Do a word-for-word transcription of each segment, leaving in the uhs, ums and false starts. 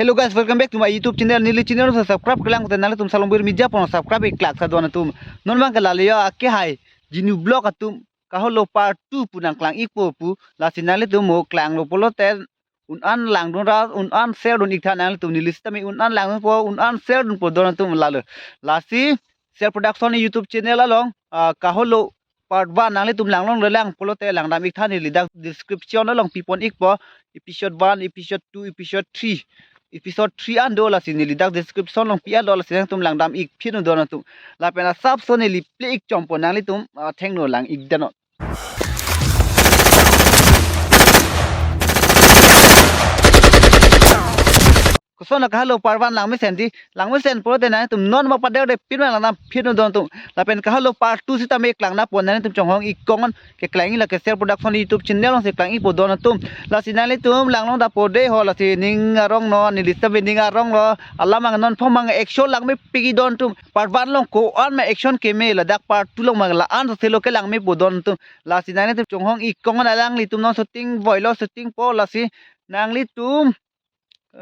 Hello guys, welcome back to my YouTube channel. Neli channel so subscribe kelang te nanglitum Salongbir Media pen subscribe iklak sa don atum. Non abang ke lale yo akehai Genu Vlog atum Kaholo part two pu nangklang ikpo pu, lasi nanglitum mo klanglo pulote un-an langdun ra, un-an share dun iktha nanglitum, neli sitame un-an langdunpo, un-an share dunpo don atum lalo. Lasi Sel Production YouTube channel along, ah, Kaholo part one nanglitum langlongle lang pulote langdam iktha, neli dak description along pipon ikpo, episode one, episode two, episode three. Episode three an do, lasi neli dak description along pi an do, lasi nangtum langdam ik phin don atum. Lapen asapso neli play ik chompo, nanglitum, ah, thengno lang ik dano. Koson Kaholo part one langmesen di, langmesen pulote nangtum non ma pader de pin ma langdam phin don atum. Lapen Kaholo part two sitame klang na pon, nangtum chonghong ik kongon, keklang ik lake Sel Production YouTube channel alongsi klang ikpo don atum. Lasi nanglitum langlong dapo de ho, lasi ning arong no, neli sitame ning arong lo, alam ang non phong mang action langme pik ik don atum. Part one along ko-an ma action keme, ladak part two along mang la-an selo kelang mepo don atum. Lasi nanglitum chonghong ik kongon, alanglitum non shooting boy lo, shooting po, lasi nanglitum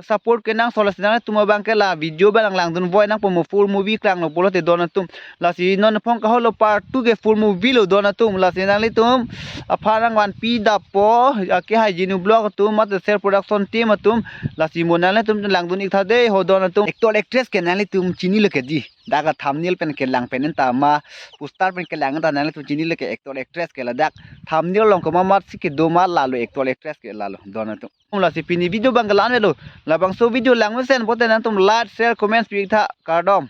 support kenangsot, lasi nanglitum abang ke la video abang lang langdun voi nangpo mo, full movie klanglo pulote don atum. Lasi non phong Kaholo part two ke full movie lo don atum. Lasi nanglitum aphan nangvanpi dapo akehai Genu Vlog atum mate Sel Production team atum. Lasi mo nanglitum langdun iktha de ho don atum. Actor actress ke nanglitum chinilo ke di. Dak a thumbnail pen kelang pen ta ma, poster pen kelang ta nanglitum chinilo ke actor actress ke, ladak thumbnail along komat si kedo ma lalo actor actress ke lalo don atum. Lasi pini video abang ke la-an lo. Labangso video langmesen pulote nangtum like, share, comments pi iktha, kardom.